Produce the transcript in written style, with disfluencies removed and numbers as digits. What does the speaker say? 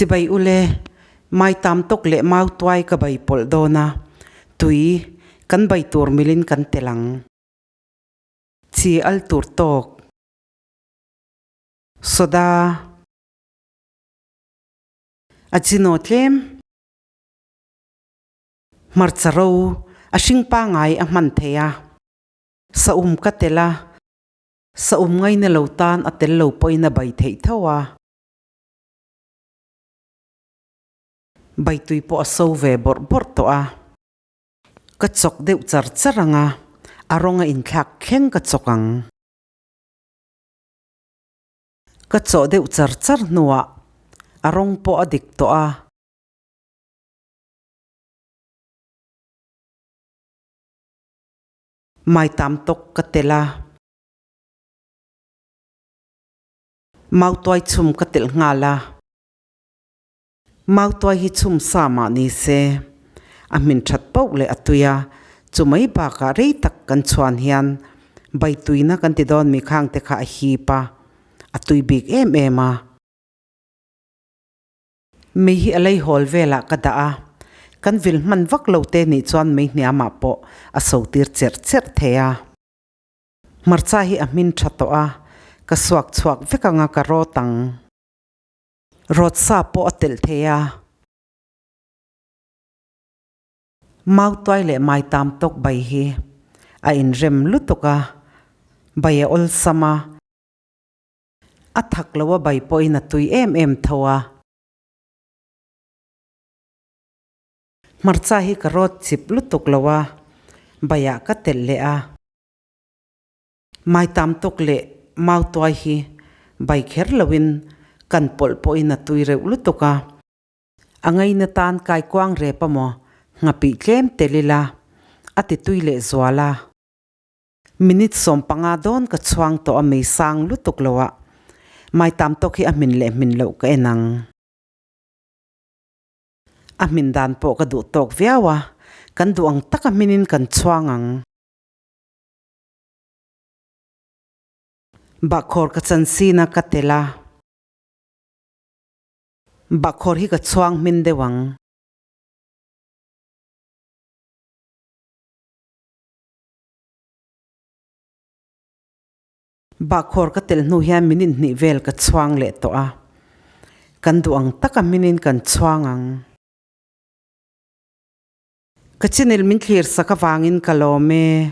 Chibai ule, mai tam tawk leh mau tuai ka bai pawlh dawn a, tui kan bai tur milin kan tel ang. Chi al tur tawk. Soda. A chino tlem. Hmarcha ro a hring pangai a hman thei a. Saum ka tel a, saum ngaina lo tan a tel lo pawhin a bai theih tho a. Baitui pawh a so ve bawrh bawrh tawh a. Ka chawk deuh char char ang a, a rawng a inthlak thleng ka chawk ang. Ka chawh deuh char char hnuah a rawng pawh a dik tawh a. Mai tam tawk ka tel a. Mautuai chhum ka telh nghal a. Mautuai hi chhum sa mah ni se, a hmin that pauh leh a tui a, chu mai bakah rei tak kan chhuan hian bai tuina kan ti dawn mi khang te kha a hip a, a tui bik em em a. Mei hi a lei hawl velah ka dah a, kan vil hman vak lo te nih chuan mei hniamah pawh a so tir cherh cherh thei a. Hmarcha hi a hmin tha tawh a, ka suak chhuak vek anga ka rawt ang. Rawt sa pawh a telh thei a. Mautuai leh maitam tawk bai hi a inrem lutuk a, bai a awlsam a. A thak lo a bai pawhin a tui em em tho a. Hmarcha hi ka rawt chip lutuk lo a, baiah ka telh leh a. Maitam tawk leh mautuai hi bai kher loin kan pawlh pawhin a tui reuh lutuk a. A ngaina tan kaikuang rep a maw nghapih tlem tel ila a ti tui leh zual a. Minute 15 dawn ka chhuang tawh a mei sang lutuk lo a, maitam tawk hi a hmin leh hmin loh ka en ang. A hmin dan pawh ka duh tawk viau a, kan duh ang taka hminin kan chhuang ang. Bahkhawr ka chan sin a ka tel a. Bahkhawr hi ka chhuang hmin deuh ang. Bahkhawr ka tel hnu hian minute hnih vel ka chhuang leh tawh a. Kan duh ang taka hminin kan chhuang ang. Ka channel min thlir sak avangin ka lawm e.